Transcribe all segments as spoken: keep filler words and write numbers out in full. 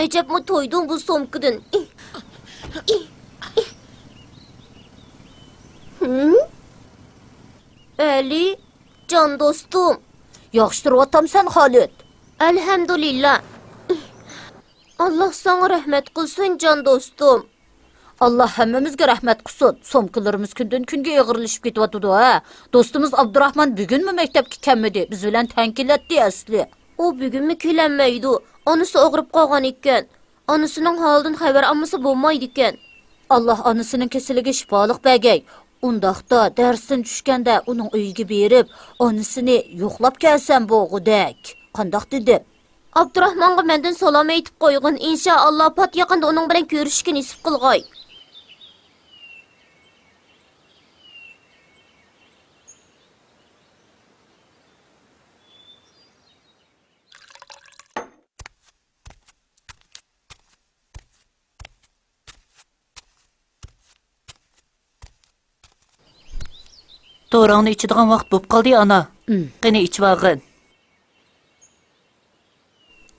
ئەجەبمۇ تويدۇڭ بۇ سومكىدىن. ھىم؟ ئەلى، جان دوستۇم. ياخشى تۇرۇۋاتامسەن، خالىد؟ ئەلھەمدۇلىللا. ئاللا ساڭا رەھمەت قىلسۇن، جان دوستۇم. ئاللا ھەممىمىزگە رەھمەت قىلسۇن. سومكىلىرىمىز كۈندىن-كۈنگە ئېغىرلىشىپ كېتىۋاتىدۇ، ھە. دوستىمىز ئابدۇراخمان بۈگۈنمۇ مەكتەپكە كەلمىدى. بىز بىلەن تەڭ كېلەتتى ئەسلى. ئۇ بۈگۈنمۇ كېلەلمەيدۇ. ئانىسى ئاغرىپ قالغان ئىكەن. ئانىسىنىڭ ھالىدىن خەۋەر ئالمىسا بولمايدىكەن. ئاللا ئانىسىنىڭ كېسىلىگە شىپالىق بەرگەي. ئۇنداقتا دەرستىن چۈشكەندە ئۇنىڭ ئۆيىگە بېرىپ، ئانىسىنى يوقلاپ كەلسەم بولغۇدەك. قانداق دېدىم؟ ئابدۇراخمانغا مەندىن سالام ئېيتىپ قويغىن. ئىنشائاللا، پات يېقىندا ئۇنىڭ بىلەن كۆرۈشۈشكە نېسىپ قىلغاي. دورىڭنى ئىچىدىغان ۋاقىت بوپ قالدى، ئانا. ئىم. قېنى، ئىچىۋالغىن.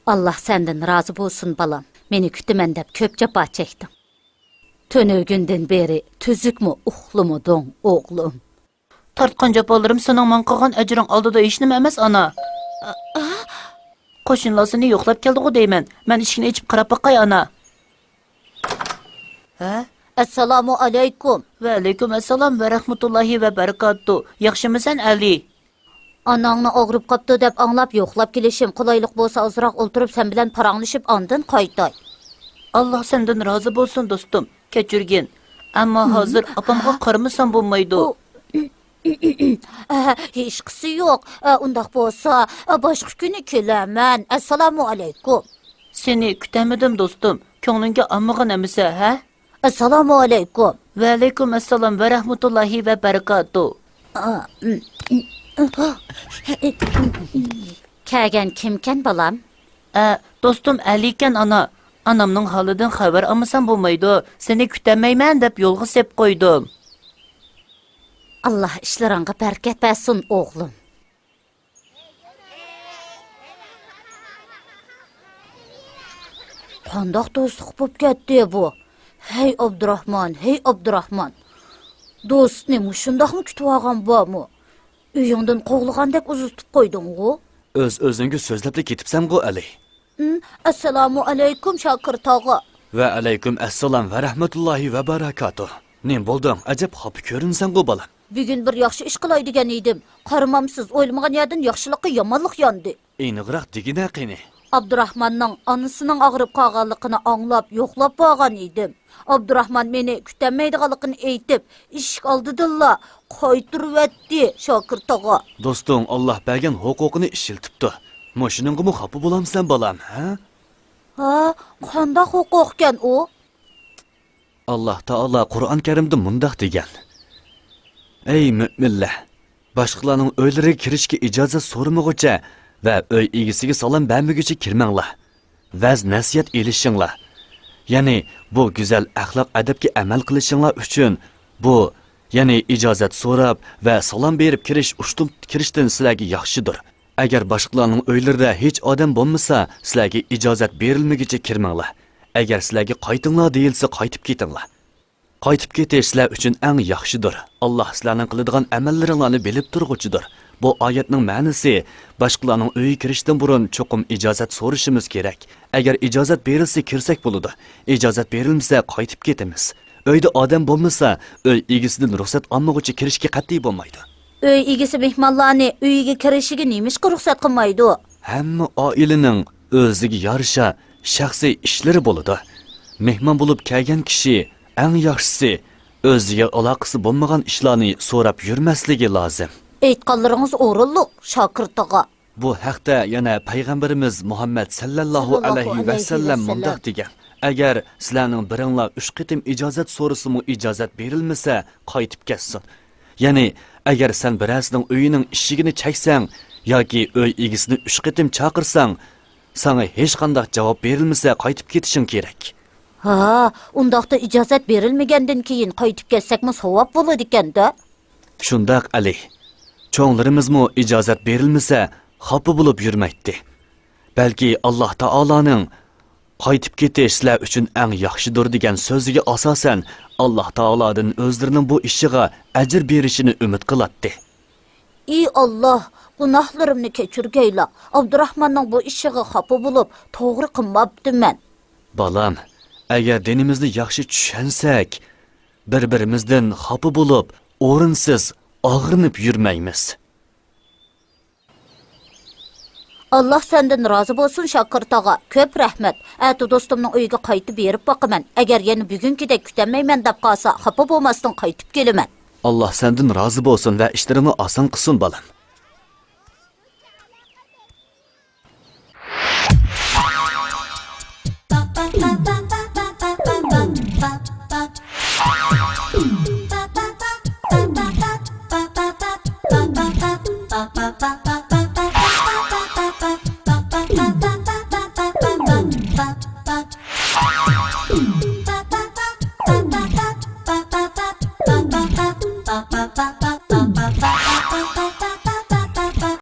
ئاللا سەندىن رازى بولسۇن، بالام. مېنى كۈتىمەن دەپ كۆپ جاپا چەكتىڭ. تۈنۈگۈندىن بېرى تۈزۈكمۇ ئۇخلىمىدىڭ، ئوغلۇم؟ تارتقان جاپالىرىم سېنىڭ ماڭا قىلغان ئەجرىڭ ئالدىدا ھېچنېمە ئەمەس، ئانا. قوشنىلار سېنى يوقلاپ كەلدىغۇ دەيمەن. مەن ئىشىكنى ئېچىپ قاراپ باقاي، ئانا. ھە؟ ئەسسالامۇ ئەلەيكۇم. ۋەئەلەيكۇم ئەسسالام ۋە رەھمەتۇللاھى ۋە بەرىكاتۇ. ياخشىمۇسەن، ئەلى؟ ئاناڭنى ئاغرىپ قاپتۇ دەپ ئاڭلاپ، يوقلاپ كېلىشىم. قولايلىق بولسا، ئازراق ئولتۇرۇپ، سەن بىلەن پاراڭلىشىپ، ئاندىن قايتاي. ئاللا سەندىن رازى بولسۇن، دوستۇم. كەچۈرگىن. ئەمما ھازىر ئاپامغا قارىمىسام بولمايدۇ. ئۇ، ئە، ھېچقىسى يوق. ئە، ئۇنداق بولسا، ئە، باشقا كۈنى كېلەرمەن. ئەسسالامۇ ئەلەيكۇم. سېنى كۈتەلمىدىم، دوستۇم. كۆڭلۈڭگە ئالمىغىن ئەمىسە، ھە؟ ئەسسالامۇ ئەلەيكۇم. ۋەئەلەيكۇم ئەسسالام ۋە رەھمەتۇللاھى ۋە بەرىكاتۇ. كەلگەن كىمكەن، بالام؟ ئە، دوستۇم ئەلىكەن، ئانا. ئانامنىڭ ھالىدىن خەۋەر ئالمىسام بولمايدۇ. سېنى كۈتەلمەيمەن دەپ يولغا سېلىپ قويدۇم. ئاللا ئىشلىرىڭغا بەرىكەت بەرسۇن، ئوغلۇم. قانداق دوستلۇق بوپ كەتتى بۇ؟ ھەي ئابدۇراخمان، ھەي ئابدۇراخمان! دوستنى مۇشۇنداقمۇ كۈتۈۋالغان بارمۇ؟ ئۆيۈڭدىن قوغلىغاندەك ئۇزىتىپ قويدۇڭغۇ؟ ئۆز-ئۆزۈڭگە سۆزلەپلا كېتىپسەنغۇ، ئەلى. ئەسسالامۇ ئەلەيكۇم، شاكىر تاغا. ۋەئەلەيكۇم ئەسسالام ۋە رەھمەتۇللاھى ۋە بەرەكاتۇھ. نېمە بولدۇڭ؟ ئەجەب خاپا كۆرۈنىسەنغۇ، بالام. بۈگۈن بىر ياخشى ئىش قىلاي دېگەن ئىدىم. قارىمامسىز، ئويلىمىغان يەردىن ياخشىلىققا يامانلىق ياندى. ئېنىقراق دېگىنە قېنى؟ ئابدۇراخماننىڭ ئانىسىنىڭ ئاغرىپ قالغانلىقىنى ئاڭلاپ، يوقلاپ بارغان ئىدىم. ئابدۇراخمان مېنى كۈتەلمەيدىغانلىقىنى ئېيتىپ، ئىشىك ئالدىدىنلا قايتۇرۇۋەتتى، شاكىر تاغا. دوستۇڭ ئاللا بەرگەن ھوقۇقىنى ئىشلىتىپتۇ. مۇشۇنىڭغىمۇ خاپا بولامسەن، بالام، ھە؟ ھە، قانداق ھوقۇقكەن ئۇ؟ ئاللا تائالا قۇرئان كەرىمدە مۇنداق دېگەن: ئەي مۆمىنلەر! باشقىلارنىڭ ئۆيلىرىگە كىرىشكە ئىجازەت سورىمىغۇچە ۋە ئۆي ئىگىسىگە سالام بەرمىگۈچە كىرمەڭلار. ۋەز نەسىھەت ئېلىشىڭلار. يەنى بۇ گۈزەل ئەخلاق ئەدەپكە ئەمەل قىلىشىڭلار ئۈچۈن بۇ، يەنى ئىجازەت سوراپ ۋە سالام بېرىپ كىرىش ئۇشتۇمتۇت كىرىشتىن سىلەرگە ياخشىدۇر. ئەگەر باشقىلارنىڭ ئۆيلىرىدە ھېچ ئادەم بولمىسا، سىلەرگە ئىجازەت بېرىلمىگۈچە كىرمەڭلار. ئەگەر سىلەرگە قايتىڭلار دېيىلسە، قايتىپ كېتىڭلار. قايتىپ كېتىش سىلەر ئۈچۈن ئەڭ ياخشىدۇر. ئاللا سىلەرنىڭ قىلىدىغان ئەمەللىرىڭلارنى بىلىپ تۇرغۇچىدۇر. بۇ ئايەتنىڭ مەنىسى، باشقىلارنىڭ ئۆيىگە كىرىشتىن بۇرۇن چوقۇم ئىجازەت سورىشىمىز كېرەك. ئەگەر ئىجازەت بېرىلسە، كىرسەك بولىدۇ. ئىجازەت بېرىلمىسە، قايتىپ كېتىمىز. ئۆيدە ئادەم بولمىسا، ئۆي ئىگىسىدىن رۇخسەت ئالمىغۇچە كىرىشكە قەتئىي بولمايدۇ. ئۆي ئىگىسى مېھمانلارنى ئۆيىگە كىرىشىگە نېمىشقا رۇخسەت قىلمايدۇ؟ ھەممە ئائىلىنىڭ ئۆزىگە يارىشا شەخسىي ئىشلىرى بولىدۇ. مېھمان بولۇپ كەلگەن كىشى ئەڭ ياخشىسى ئۆزىگە ئالاقىسى بولمىغان ئىشلارنى سوراپ يۈرمەسلىكى لازىم. ئېيتقانلىرىڭىز ئورۇنلۇق، شاكىر تاغا. بۇ ھەقتە يەنە پەيغەمبىرىمىز مۇھەممەد سەللەللاھۇ ئەلەيھى ۋەسەللەم مۇنداق دېگەن: ئەگەر سىلەرنىڭ بىرىڭلار ئۈچ قېتىم ئىجازەت سورىسىمۇ ئىجازەت بېرىلمىسە، قايتىپ كەتسۇن. يەنى، ئەگەر سەن بىرەرسىنىڭ ئۆيىنىڭ ئىشىكىنى چەكسەڭ ياكى ئۆي ئىگىسىنى ئۈچ قېتىم چاقىرساڭ، ساڭا ھېچقانداق جاۋاب بېرىلمىسە، قايتىپ كېتىشىڭ كېرەك. ھا، ئۇنداقتا ئىجازەت بېرىلمىگەندىن كېيىن قايتىپ كەتسەكمۇ ساۋاب بولىدىكەن-دە. شۇنداق، ئەلى. چوڭلىرىمىزمۇ ئىجازەت بېرىلمىسە، خاپا بولۇپ يۈرمەيتتى. بەلكى ئاللا تائالانىڭ قايتىپ كېتىش سىلەر ئۈچۈن ئەڭ ياخشىدۇر» دېگەن سۆزىگە ئاساسەن، ئاللاھ تائالادىن ئۆزلىرىنىڭ بۇ ئىشىغا ئەجىر بېرىشىنى ئۈمىد قىلاتتى. ئى ئاللاھ، گۇناھلىرىمنى كەچۈرگەيلا، ئابدۇراخماننىڭ بۇ ئىشىغا خاپا بولۇپ، توغرا قىلماپتىمەن. بالام، ئەگەر دىنىمىزنى ياخشى چۈشەنسەك، بىر-بىرىمىزدىن خاپا بولۇپ، ئورۇنسىز ئاغرىنىپ يۈرمەيمىز. ئاللاھ سەندىن رازى بولسۇن، شاكىر تاغا. كۆپ رەھمەت. ئەتە دوستۇمنىڭ ئۆيىگە قايتىپ بېرىپ باقىمەن. ئەگەر يەنە بۈگۈنكىدەك كۈتەلمەيمەن دەپ قالسا، خاپا بولماستىن قايتىپ كېلىمەن. ئاللاھ سەندىن رازى بولسۇن ۋە ئىشلىرىڭنى ئاسان قىلسۇن، بالام.